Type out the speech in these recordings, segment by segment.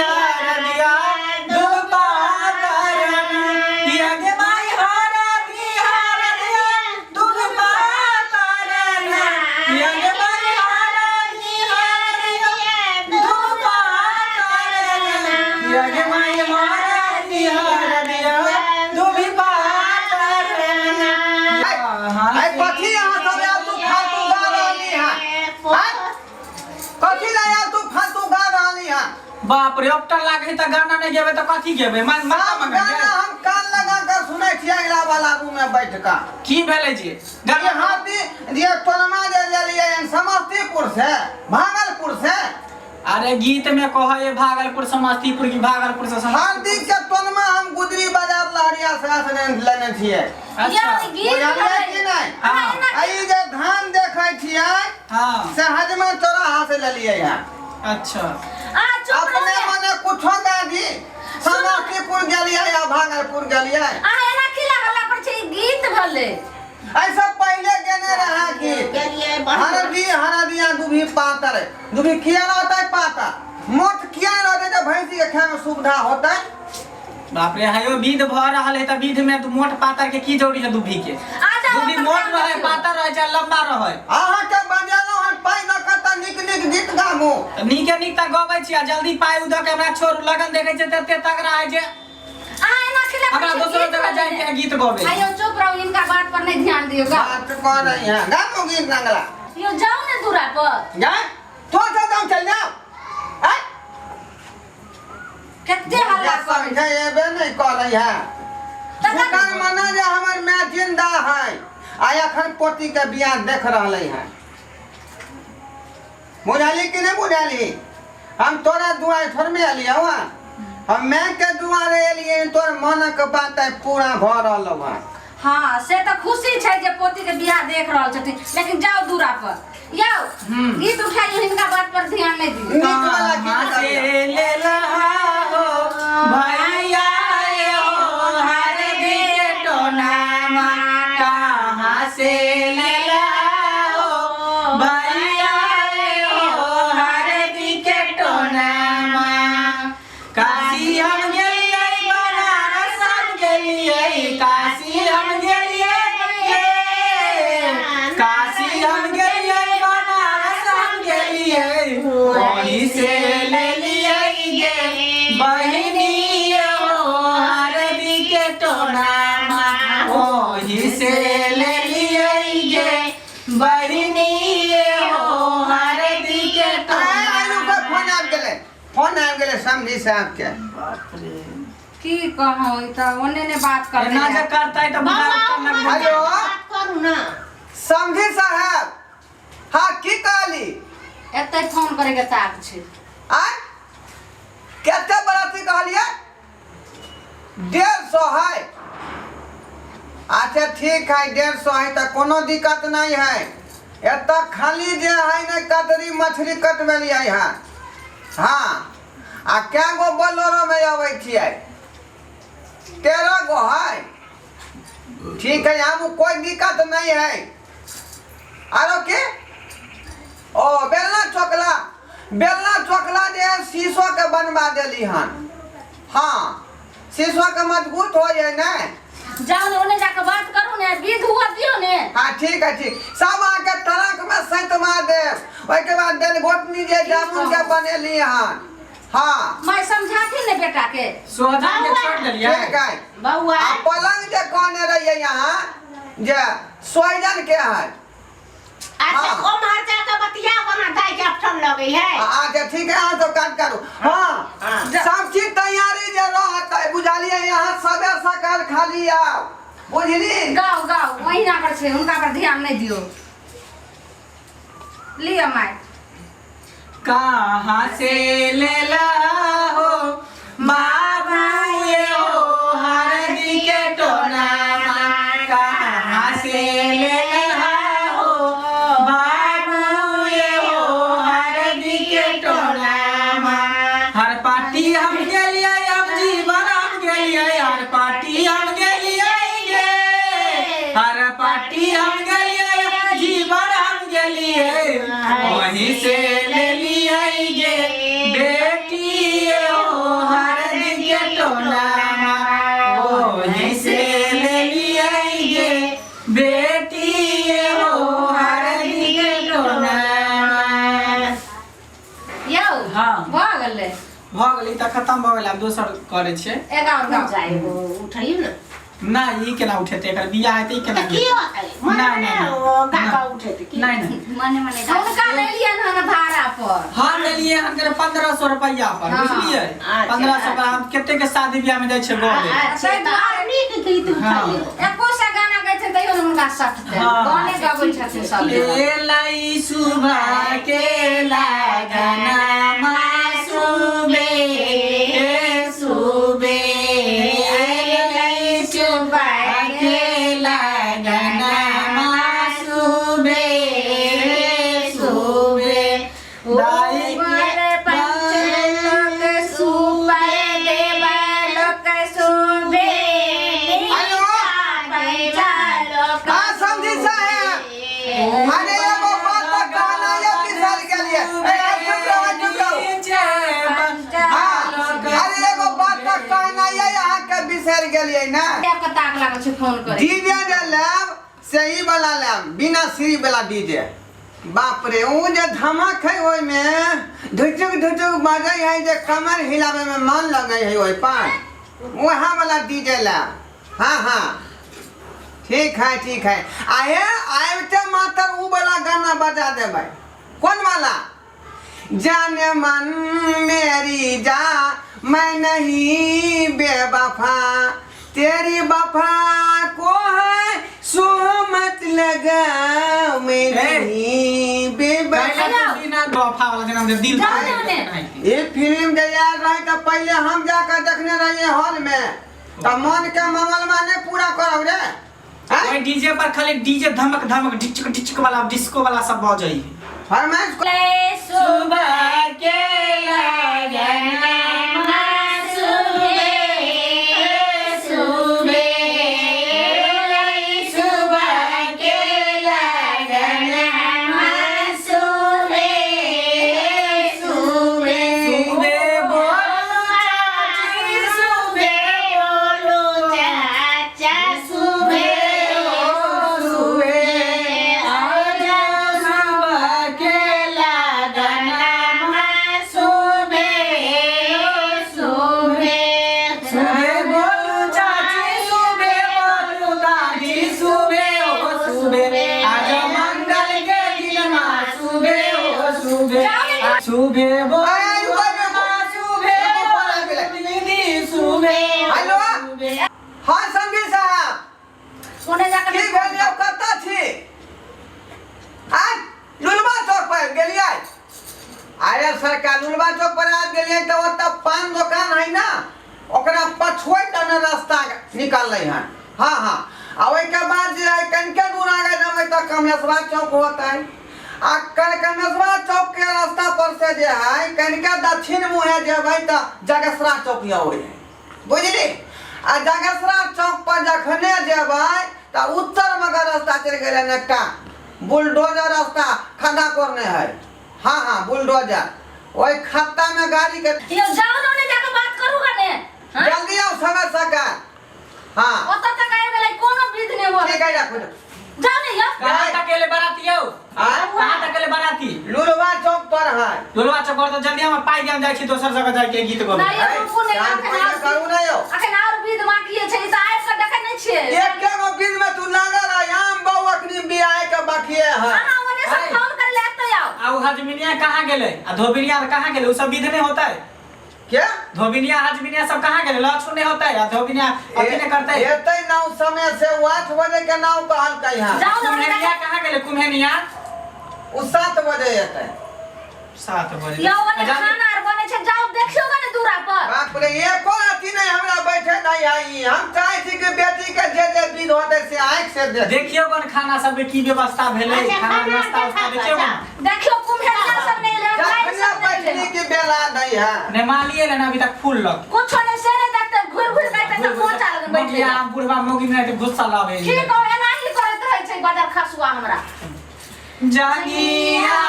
हरदिया दुबा तरना। किया गे माई हरदी हरदिया दुबा तरना। किया गे माई हरदी हरदिया दुबा तरना। किया गे माई हरदी हरदिया दुबा तरना। आइ कथी अहाँ सब आयल तू फालतू गा रहली हँ? आँय? कथी लए आयल तू फालतू गा रहली हँ? बाप रे, ऑप्टर लागे त गाना नहीं गेबे त कथी गेबे? मान माता सब मंगल गाना हम कान लगा कर सुनै छियै अगिला वाला रूम में बैठ कऽ। की भेलै जी गाना? ये हाथी ये टोनमा जे लेलियै हन समस्तीपुर से, भागलपुर से। अरे गीत में कह ये भागलपुर समस्तीपुर की, भागलपुर से समस्तीपुर। हार्दिक के टोनमा हम गुदरी बाजार लहरिया से लेने छियै। अच्छा। यौ, गीत बुझलियै भेलै। कि नहि? हाँ। आ ई जे धान देखै छियै से हजमा चौराहा से लेलियै हन। अच्छा। आ चुप अपने रहो। मने कुछो गाजी समस्तीपुर गेलियै या भागलपुर गेलियै। आ एना की लागल पर छै? ई गीत भेलै। ऐसा पहले गेने रहा गीत। गेलियै बढ़िआँ। हरदी हरदिया दुभी पातर दुभी किया रहतै? पातर मोट किया रहतै? जे भैंसी के खाय में सुविधा होतै। बाप रे, हयो विध भ रहल है त विध में तू मोट पातर के की जरूरी है? दुभी के आ जाओ। दुभी अपन मोट काम रहे, करियौ। पातर रहे चाहे लंबा रहे। अहाँके बजेलहुँ हन पाइ दऽ कऽ तऽ नीक नीक गीत गाबू। त नीके नीक त गबै छी। आ जल्दी पाइ उदऽ के हमरा छोड़ू। लगन देखै छै तते तगड़ा है जे अहाँ एना खिला हमरा दोसरो जगह जाय के है गीत गबै। आयो, चुप रहू, इनका बात पर नहीं ध्यान दियो। गाओ। बात कऽ रही हैं, गाबू गीत रंगला। यो जाओ ने दूरा पर। जा तो चल जाऊं, चल जाओ। आय कते हल्ला करै समझे एबे नहीं करै है। तखन हुनकर मने जे हमर माय जिंदा है आ एखन पोती के बियाह देख रहलै है। बुझली कि नहीं बुझली? हम तोरा दुआरे थोड़े एलियै हँ, हम माय के दुआरे एलियै। तोर मनक बात आइ पूरा भऽ रहल हँ। हाँ, से तऽ खुशी छै जे पोती के बियाह देख रहल छथिन, लेकिन जाओ दूरा पर। यौ, गीत उठाइयो, हिनका बात पर ध्यान नहीं दियौ। नीक वाला गीत कहाँ से गाबियौ। ले लहा हो भैया हो हरदी के टोनामा? कहाँ से ले लहा हो भैया हो हरदी के टोनामा? काशी हम गेलियै, बनारस हम गेलियै, काशी हम गेलियै गे, काशी हम गेलियै, बनारस हम गेलियै, वहीं से लेलियै गे बहिनी हो हरदी के टोनामा। वहीं से लेलियै गे बहिनी हो हरदी के आइ आइ टोनामा। फोन आबि गेलै, फोन आबि गेलै समधी साहब के। बाप रे! की कहूँ, ई तऽ ओने ने बात कर। एना जे करतै तऽ बुझा लगबै। हेलो। बात करू ना। समधी साहब, हाँ, की कहली? एते फोन करे के ताक छै। आय, कते बराती कहलियै? 150 है? अच्छा, ठीक है। 150 है तऽ कोनो दिक्कत नहीं है। एतऽ खाली जे है ने कतरी मछली कटबेलियै है। हाँ, आ कै गो बोलेरोमे अबै छियै? 13 गो है? ठीक है, हम कोई दिक्कत नहीं है। आरो के ओ बेलना चोकला, बेलना चोकला जे है शीशो के बनवा देली हन। हाँ, शीशो के मजबूत हो जाए ने। जाओ ने, ओने जाके बात करू ने, विध हुआ दियो ने। हाँ, ठीक है, ठीक। सब आके ट्रक में सैतमा देब। ओहिके बाद देल गोटनी जे जामुन के बनेली हन। हाँ। मैं समझाती ने बेटा के। सोहजन के छोड़ देलियै। ठीक है। बौआ। आ पलंग जे कहने रहियै यहाँ जे सोहजन के है। अच्छा। हाँ। ओम्हर जाके बतिया, ओना दाइ के अपठन लगै है। अच्छा, ठीक है, अहाँ सब काज करू। हाँ। हाँ। सब चीज तैयारी जे रहतै, बुझलियै? यहाँ सबेर सकाल खाली आउ, बुझली? गाओ गाओ, महीना पर छै, हुनका पर ध्यान नहीं दियो। लिअ माय। कहाँ से ले हो बाबू ये हो हरदी के टोनामा? कहाँ से ले हो बाबू ये हो हरदी के टोनामा? हर पार्टी हम गेलियै, हम जीवन हम गेलियै, हर पार्टी हम गेलियै गे, हर पार्टी हम गेलियै, जीवन हम गेलियै, वहीं से लेलियै गे बेटी हो। गेलै। भऽ गेलै, ई तऽ खतम भऽ गेलै, आब दोसर करै छियै। एगारह गाँव। जाय उठैयौ ने। ना, ई केना उठेतै? एकर बियाह हेतै, ई केना तऽ की होतै? मने ना, मने ना, ना। ओ गा कऽ उठेतै की? नहि नहि। मने मने गा। हुनका लेलियनि हन भाड़ा पर। हम लेलियै हन के 1500 रुपैआ पर। हाँ। बुझलियै? अच्छा, 1500 पर हम कते के शादी बियाह में जाइ छै गाँव। अच्छा, तऽ आर नीक गीत उठैयौ। एको सए गाना गै छथिन तैयो ने हुनका सटतनि। हाँ। गाने गबै छथिन सब जगह। एलै सुबह के लगना सुबे सुबे, एलै सुबह के लगना सुबे सुबे, दाई ऊपर पंचलोक सुपर देवलोक सुबे। हेलो। पंचलोक। हाँ समझी साहेब, अरे एगो बात तऽ कहना ये बिसर गेलियै। ए, ए, चुप रहू, चुप रहू। हाँ, अरे एगो बात तऽ कहना ये अहाँके बिसरि गेलियै ने। के ताक लागल छै फोन करे। डीजे जे लेब से ई वाला लेब, बिना सीढ़ी वाला डीजे। बाप रे, ओ जे धमक है ओहिमे, ढुचुक ढुचुक बजै है जे कमर हिलाबै में मन लगै है ओहि पर। वएह वाला डीजे लेब। हाँ हाँ, ठीक है, ठीक है। आए आबिते मात्र ऊ वाला गाना बजा देबै। कोन वाला? जाने मन मेरी जा, मैं नहीं बेवफा, तेरी वफा को है सो मत लगा, मैं नहीं बेवफा। बिना वफा वाला जेना दिल। जाओ ने ओने। ये फिल्म जे आयल रहे तऽ पहिले हम जाकर देखने रहिए हॉल में, तऽ मन के मंगल माने पूरा करब रे, हैं? ओहि डीजे पर खाली डीजे धमक धमक ढिचक ढिचक वाला डिस्को वाला सब बजै है। फरमाइश। सुबह के लगना सुबे सुबे, सुबह के लगना सुबे सुबे, सुबे बोलो चाची, सुबे बोलो चाचा, सुबे सुबे, आजा सुबह के लगना सुबे सुबे, सुबे बोलू चाची, सुबे बोलू दादी, सुबे ओ सुबे, आज मंगल के दिन मा सुबे ओ सुबे, सुबे बोलू अरे, रुको, रुको। सुबे बोलू दीदी, सुबे। हेलो। हाँ संगी साहब। ओने जाकर। की भेल यौ? कतऽ छी? आय लुलबा चौक पर गेलियै? अरे सरकार, लुलबा चौक पर आबि गेलियै तऽ ओतऽ पान दोकान है ने, ओकरा पछुए तने रास्ता निकललै हन। हाँ हाँ, आ ओहिके बाद जे है कनिके दूर आगे जेबै तऽ कमलेश्वरा चौक होतै, आ कमलेश्वरा चौक के रास्ता पर से जे है कनिके दक्षिण मुँहे जेबै तऽ जगेसरा चौक अबै है, बुझली? आ जगेसरा चौक पर जखने जेबै तऽ उत्तर मगर रास्ता चलि गेलै हन, एकटा बुलडोजर रास्ता खड्डा कोरने है। हाँ हाँ, बुलडोजर ओहि खत्ता में गाड़ी के यौ, जाउ ने ओने जाके बात करू गने, हाँ? जल्दी आओ समय सरकार। हाँ। ओतऽ तक आबि गेलै, कोनो विध नहि हो। ठीक है, राखू। जाउ ने यौ। कहाँ तक एले बाराती यौ? आँय? कहाँ तक एले बाराती? लुलवा चौक पर है। लोलवा चौक पर। तो जल्दी हम पाइ दिया, जाइ छी दोसर जगह जाके गीत गबै। नहि यौ, रुकू ने। शांत एखन पहिले आओर करू ने यौ। अखन आओर विध बाकी छै, ई तऽ आबि कऽ देखै नहि छियै। एके गो बीच में तू लागल है, आम बहु अखनी बियाह के बाकिए है। अहाँ ओने से आइ। फोन करै लए एतै आउ। आ उ हजमिनिया कहाँ गेलै? आ धोबिनिया कहाँ गेलै? उ सब विध नहि होतै? क्या? धोबिनिया हजमिनिया सब कहाँ गेलै? लहसुन नहि होतै आ धोबिनिया अथी नहि करतै? एतै नाव समय से, ओ 8 बजे के नाव कहलकै हन। जाउ ने ओने। कुम्हेनिया कहाँ गेलै, कुम्हेनिया? ओ 7 बजे एतै। 7 बजे? यौ, ओने आ खाना आर बनै छै, जाउ देखियौ गने दूरा पर। बाप रे, एको अथी नहीं हमरा बैठे नहीं है ई। हम चाहे छी कि बेटी के जे जे विध होतै से आँखि से देख। देखियौ गन खाना सबके की व्यवस्था भेलै। अच्छा, खाना खाना व्यवस्था उस्था देखा देखियौ गन। देखियौ, कुम्हेनिया सब नहि एलै, भाइ जखने सब नहि बैठनी एलै। के बेला नहीं है। नेमालिए लेना अभी तक फूल लग। कुछो नहि से नहि देखते, घुरि घुरि के एतै तऽ पोचा लगन बैठे। मौगिया बुढ़वा मौगी में गुस्सा लावे। ठीक हो, एनाही करैत रहै छै बजर खसुआ हमरा। जनिया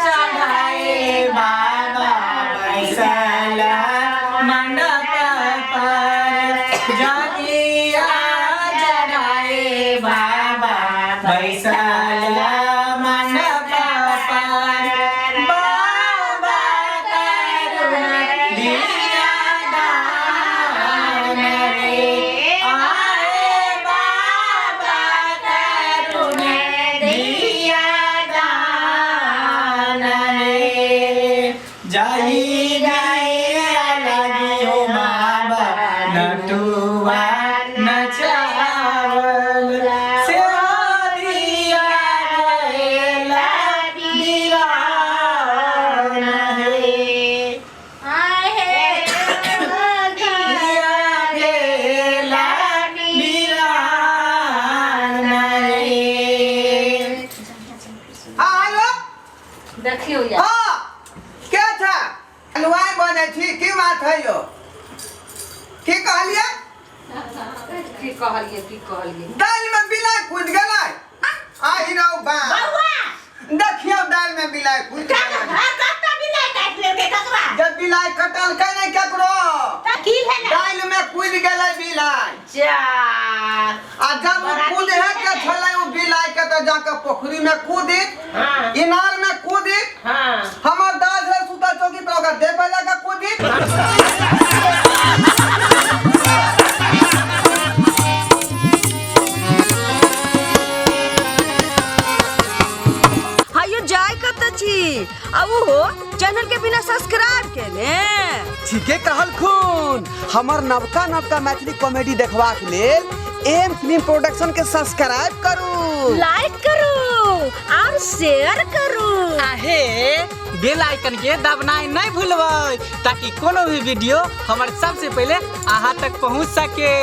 चढ़ाए बाबा बैसल मंडप पर, जनिया चढ़ाए बाबा बैसल मंडप पर, बाबा करुणा जाई गैया लगी हो बाबा नटुआ नचावल से हरिया गैला बिरान हे। आय हे दिया गेला बिरान हे। हाँ हेलो। देखियो यार। हाँ, के छै हलवाई बनै छी, की बात है यौ? की कहलियै? की कहलिए, की कहलिए? दालि में बिलाइ कूदि गेलै। आहि रौ बा। बौआ। देखियौ, दालि में बिलाइ कूदि गेलै। कत्ता बिलाइ काटि लेलकै ककरा? जब बिलाइ कटलकै नहि केकरो। तऽ की भेलै? दालि में कूदि गेलै बिलाइ। जा। आ जब ओ कूदे के छलै ओ बिलाइ के, तऽ जाके पोखरी में कूदी, इनार में कूदी। हमर दाल छलै सुतल चौकी पर, ओकरा देह पर जाके कूदी। हायो, जाय कत छी आ ओहो चैनल के बिना सब्सक्राइब केने? ठीके कहलखुन। हमर नवका नवका मैथिली कॉमेडी देखबाक लेल एम फिल्म प्रोडक्शन के सब्सक्राइब करू, लाइक करू और शेयर करू। आहे बेल आइकन के दबनाइ नहीं भूलबै, ताकि कोनो भी वीडियो हमर सबसे पहले अहाँ तक पहुँच सके।